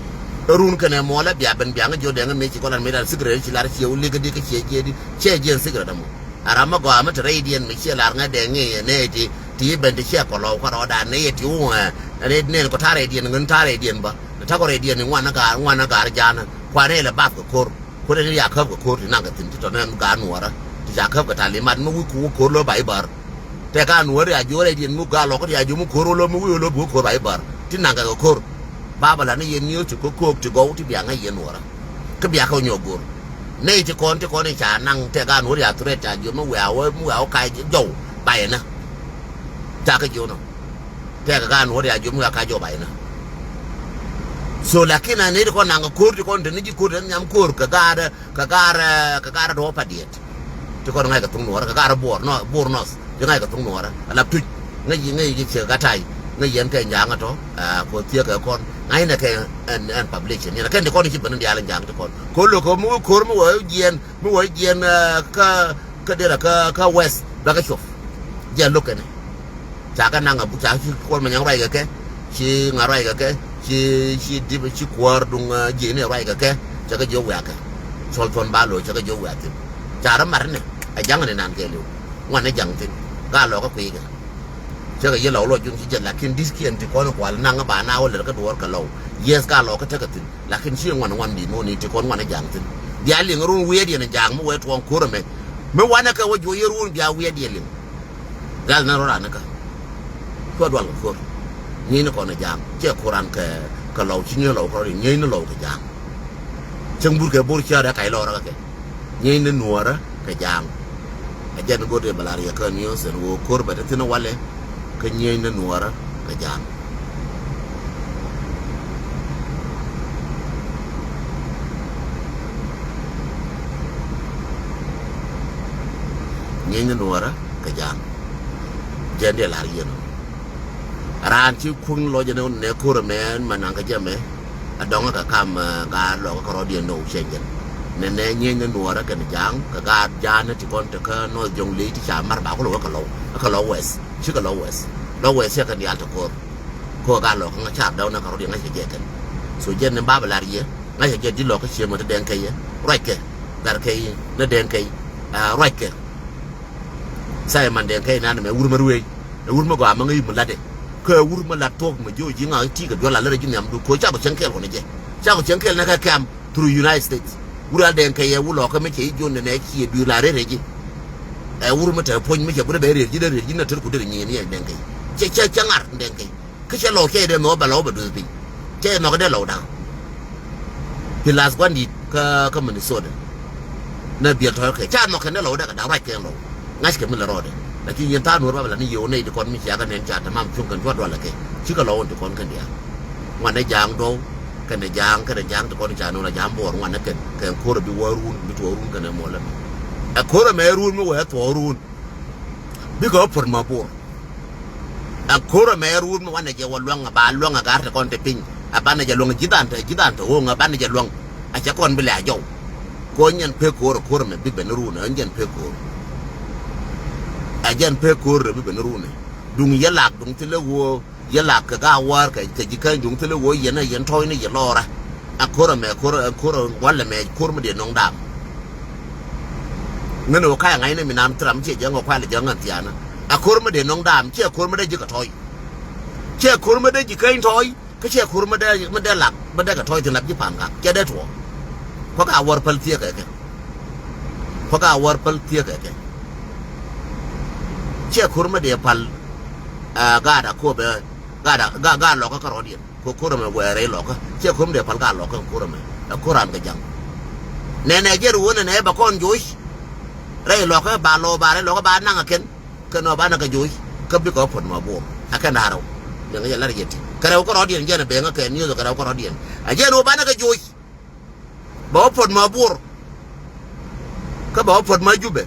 Ɛ run kɛnɛ muɔlɛ bia ben bia ŋä jiɔ dɛŋ mi ci kɔlan mi dal secret ci lar ci wä likä di kä ciɛ jiɛ di. Ciɛ jiɛ ɛn secret amɔ. A ram mi gɔaa mi te rɛydiɛn mi ciɛ lar ŋä dɛŋ ŋi̱i̱c ɛ nɛy ti, ti ben ti ciɛ kɔlɔw kä rɔɔdan nɛy ti wä ɛ. Nɛy nɛn kɔ ta̱a̱ rɛydiɛn ŋän ta̱a̱ rɛydiɛn bä. Ta̱a̱ kɔ rɛydiɛn ni ŋuan ɛ ga̱a̱r, ŋuan ɛ ga̱a̱r ja̱a̱n. Kuanɛ ilɛ bath kɛ ko̱r. Kuanɛ ni ria käp kɛ ko̱r ti naŋ kɛ thi̱n ti tɔ̱ nɛn ga̱a̱r nuɔɔrä. Ti ca käp kɛ talimat mi wi̱i̱ ku wä ko̱r lo̱ ba i̱ bär. Tɛ ga̱a̱r nuɔɔrä ria jiöörä i̱ diɛn mi ga̱a̱r lɔk ria jiö mi ko̱r wä lo̱ mi wi̱i̱ wä lo̱ bi wä ko̱r ba i̱ bär. Ti naŋ kɛ kɛ ko̱r. Ba bä la ni yɛn niööth ti ko̱ ko̱o̱k ti gɔw ti bia ŋäc yɛn nuɔɔrä. Kä bia kɛ wä nyɔk go̱r. Nɛy ti kɔn ti kɔn i̱ ca naŋ tɛ ga̱a̱r nuɔɔrä ria thuret ca jiö mi wiaa wä mi wiaa wä kac jɔw ba yɛn nä. Ca kɛ jiö nɔ. Tɛkɛ gaat nuɔ̱ɔ̱r ya jiöm kä ka jɔp a inä. So lakin a nɛy ti kɔn naŋ kɛ ko̱r ti kɔn te ni ji̱ ko̱r te nhiam ko̱r kɛ gaat, kɛ gaat, kɛ gaat duɔ̱ɔ̱p pa diɛt. Ti kɔn ŋa̱c kɛ thuŋ nuɔ̱ɔ̱rä kɛ gaat buɔr nɔ, buɔr nɔth. Ti ŋa̱c kɛ thuŋ nuɔ̱ɔ̱rä a lap tuc. Ŋäc yi, ŋäc yi ciɛ gat tay. Ŋäc yɛn kɛ nyaŋä tɔ. Ɛ, kɔ thiek kɛ kɔn ŋa̱c nɛ kɛ ɛn, ɛn public ni kɛn ti kɔn ci ben ni diaal in ja̱a̱ŋ ti kɔn. Ko̱r lo̱k kɛ mi wä ko̱r mi wä jiɛn, mi wä jiɛn, ɛ, kä, kä derɛ kä, kä west bɛ kɛ cuɔp. Jiɛn lo̱k kɛn. Ca kɛ naŋ a buk ca ci kuɔl ma nyaŋ ruac kɛ kɛ. Ci ŋa ruac kɛ kɛ. Ci, ci dip, ci kuäär duŋ, ɛ, ji̱ ni ruac kɛ kɛ. Cɛ kɛ jiök wiakɛ. Cɔl thuɔ̱n ba lo̱c cɛ kɛ jiök wiak thi̱n. Ca rɔ mat ni. Ɛ jaŋ ni nan kɛ li̱w. Ŋuan ni jaŋ thi̱n. Gaa lɔkä kui̱ kɛ. Cɛ kɛ yiël lɔw lɔ juŋ ci jɛ lakin di̱t kiɛn ti kɔn kual naŋ ba na wä lɛr kä duɔ̱ɔ̱r kɛ lɔw. Yes gaa lɔkä tekɛ thi̱n. Lakin ci ŋuan ŋuan di̱t mi wä ni ti kɔn ŋuan ni jaŋ thi̱n. Bia liŋ run wiɛɛdiɛn jaŋ mi wee tuɔɔŋ ko̱r ɛmɛ. Mi wanɛ kɛ wä juɔc yɛ run bia wiɛɛdiɛn liŋ. Gal na rɔ raan ni kä. Cua dual kɛ ko̱r. Nyieeny ni kɔn ɛ ja̱a̱ŋ. Ciɛ ko̱r an kɛ, kɛ lɔw ci nyieeny lɔw kɛ rɔ di nyieeny ni lɔw kɛ ja̱a̱ŋ. Cäŋ burkɛ bor cia̱a̱r ɛ kac lɔr ɛ kɛ kɛ. Nyieeny ni nuɔɔrä kɛ ja̱a̱ŋ. Ɛ jɛn go̱r dee bɛ lar yɛ kä niöös ɛn ɣöö ko̱r bɛ te thi̱n walɛ. Kä nyieeny ni nuɔɔrä kɛ ja̱a̱ŋ. Nyieeny ni nuɔɔrä kɛ ja̱a̱ŋ. Jɛn dee lar yɛn ɔ. Raan ci kuäŋ lɔcɛ ni nɛ ko̱r ɛmɛ ma naŋ kä jɛ mɛ. A dɔŋä kɛ kam, eh, gaat lɔkä kärɔ̱diɛn ni wä cɛn jɛn. Nɛ nɛ nyieeny ni nuɔɔrä kɛn ja̱a̱ŋ kɛ gaat ja̱a̱n ni ti kɔn te kä North Jonglei ti ca mar ba kulɛ wä kɛ lɔw. Kɛ lɔw wɛth. Ci kɛ lɔw wɛth. Lɔw wɛth cɛ kɛn diaal te ko̱r. Kɛ ɣöö gaat lɔkä ŋä car dɔ̱ŋ nɛ kärɔ̱diɛn ŋa̱c kɛ jɛ kɛn. So jɛn ni ba bɛ lar yɛ. Ŋa̱c kɛ jɛ di lɔkä cië mɛ te dɛŋ kɛ yɛ. Ruac kɛ. Gar kɛ yɛ. Ni dɛŋ kɛ yɛ. Ah, ruac kɛ. Simon Deng kɛ inan mɛ wur mɛ ruëëc. Ɛ wur mɛ gɔaa mɛ ŋäc mi latdɛ. Kä ɛ wur mɛ lat thuɔ̱k mɛ jiö ji̱ ŋa̱c ti kɛ duɔl a lät ɛ ji̱ nhiamdu ko̱ cakɔ cäŋ kɛɛl kɔnɛ jɛ. Cakɔ cäŋ kɛɛl nɛ kɛ kɛm through United States. Wur al Deng kɛ yɛ wur lɔkä mɛ cɛ i̱ jiön nɛ nɛ ciɛ duël a rɛr ɛ ji̱. Ɛ wur mɛ te puɔ̱ny mɛ cɛ bun ɛ bɛ rɛr ji̱ dee rɛr ji̱ nɛ tër ku dee rɛ nyieen yɛ Deng kɛ. Cɛ cɛ cɛ ŋar Deng kɛ. Kä cɛ lɔw cɛ dee nhɔk bɛ lɔw bɛ duth piny. Cɛ nhɔk dee lɔw da̱ŋ. Pi lath gua̱n di̱t kä, kä Minnesota. Nɛ biɛl tɔ̱ kɛ ca nhɔk kɛn dee lɔw dee kɛ da̱ŋ ruac kɛn lɔw. Ŋa̱c kɛ mi lɛ rɔɔdɛ. Lakin yɛn tha̱a̱ŋ nuɔ̱ɔ̱r ba bɛ la ni yio̱w nɛy ti kɔn mi cia kɛ nɛn ca tamam cuŋ kɛn cuɔt dualɛ kɛ. Cikɛ lɔw in ti kɔn kɛn diaal. Ŋuanɛ ja̱a̱ŋ duɔ̱w. Kɛnɛ ja̱a̱ŋ, kɛnɛ ja̱a̱ŋ ti kɔn ca no̱o̱ŋ la ja̱a̱ŋ buɔɔr ŋuanɛ kɛn. Kɛn ko̱r bi wä ruun, bi tuɔɔk ruun kɛnɛ muɔlɛ. Ɛ ko̱r ɛmɛ ruun mi wee tuɔɔk ruun. Bikɛ wä puɔ̱t ma buɔɔr. Ɛ ko̱r ɛmɛ ruun mi wanɛ jɛ wä luäŋ ɛ ba luäŋ ɛ gar ti kɔn ti piny. A banɛ jɛ luäŋ ji̱ dhan te, ji̱ dhan te ɣööŋ a banɛ jɛ luäŋ. A cɛ kɔn bi lɛ a jɔw. Kɔ nyɛn pek ko̱o̱r ko̱o̱r mɛ bi ben run ɛ nyɛn pek ko̱o̱r. A jɛn pek ko̱o̱r bi ben run ɛ. Duŋ yɛ lak duŋ thilɛ ɣöö yɛ lak kɛ ga wäär kɛ ji̱ käny duŋ thilɛ ɣöö yɛn ɛ yɛn tɔ̱ɔ̱cni yɛ lɔɔrä. A ko̱o̱r ɛmɛ ko̱o̱r ɛ ko̱o̱r ɛ walɛ mɛ ko̱o̱r mi dee nɔŋ daam. Ŋän ɣöö ka̱a̱c ŋa̱cni mi naan thil ram ciɛ jɛ ŋɔ kualɛ jɛ ŋän thiaanä. A ko̱o̱r mi dee nɔŋ daam ciɛ ko̱o̱r mi dee ji̱ kɛ tɔ̱ɔ̱c. Ciɛ ko̱o̱r mi dee ji̱ käny tɔ̱ɔ̱c. Kä ciɛ ko̱r mi dee mi dee lak mi dee kɛ tɔ̱ɔ̱c thi̱n lap ji̱ pa̱a̱n gak cɛ dee tuɔɔk. Kuäk a wäär päl thieek kɛ kɛ. Kuäk a wäär päl thieek kɛ kɛ. Ciɛ ko̱r mi dee pal. Gaat a ko̱o̱pɛ gaat a gaat lɔkä kä rɔ̱diɛn kɛ ko̱r ɛmɛ wɛɛrɛ lɔkä ciɛ ko̱r mi dee pal gaat lɔkä kɛ ko̱r ɛmɛ. Ɛ ko̱r ran kɛ ja̱ŋ. Nɛnɛ jɛn wä nɛnɛ bɛ kɔn joc. Rɛy lɔkä ba lɔ ba rɛy lɔkä ba naŋ a kɛn. Kɛ nɔ banɛ kɛ joc kä bikɛ wä puɔt ma buɔr a kɛn da̱rɛw. Bɛŋä jɛ lar jɛ ti kɛ rɛw kä rɔ̱diɛn jɛn a bɛŋä kɛ niöth kɛ rɛw kä rɔ̱diɛn a jɛn wä banɛ kɛ joc. Bɛ wä puɔt ma buɔr kä bɛ wä puɔt ma jupɛ.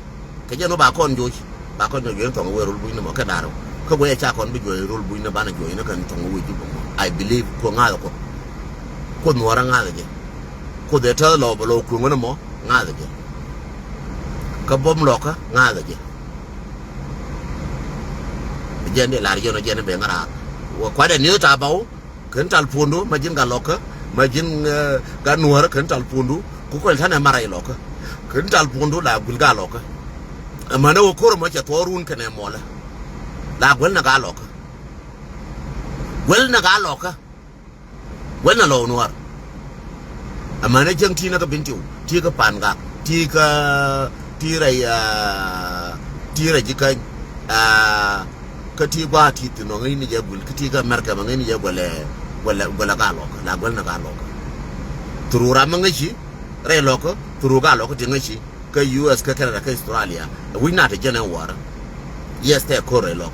Kɛ jɛn wä ba kɔn joc ba kɔn joc joc ni thɔŋ wee rol bucni mɔ kɛn da̱rɛw. Kä guɛcɛ ca kɔn bi joc rol bucni banɛ joc ni kɛn thɔŋ wee jupɛ mɔ. I believe kuɔ ŋa̱thɛ kuɔth. Kuoth nuɔrä ŋa̱thɛ jɛ. Kuoth ɛ tääth lɔ bɛ lɔ kueŋä ni mɔ ŋa̱thɛ jɛ. Kä bom lɔkä ŋa̱thɛ jɛ. Jɛn di lar jɛn ɔ jɛn ben ŋa̱ raar. Wä kuat ɛ ni̱ ta̱a̱ bä wä ken tal puɔ̱ndu ma ji̱n gat lɔkä ma ji̱n gat nuäärä ken tal puɔ̱ndu. Ku kuɛl ta̱nɛ marɛ ilɔkä ken tal puɔ̱ndu la guil gat lɔkä. Ɛmänɛ wä ko̱r ɛmɔ cɛ thuɔɔr run kɛnɛ mɔlä. La guɛl nɛ gat lɔkä. Guɛl nɛ gat lɔkä. Wälnɛ lɔw nuɔr. Amäni cäŋ ti̱i̱ ni kä Bentiu, ti̱i̱ kä Pa̱a̱n Gak, ti̱i̱ kä ti̱i̱ rɛy, ti̱i̱ rɛy ji̱ käny. Kä ti̱i̱ gua̱a̱ ti̱i̱ thi̱n ɔ ŋäcni jɛ guil kä ti̱i̱ kä America mɛ ŋäcni jɛ guɛlɛ, guɛlɛ, guɛlɛ gaa lɔkä la guɛlnɛ gaa lɔkä. Through ram mi ŋäci rɛy lɔkä, through gaa lɔkä ti ŋäci. Kä U S kä Canada kä Australia. Wi̱c na te jɛn ɛn wäärä. Yes tɛ ko̱r rɛy lɔkä.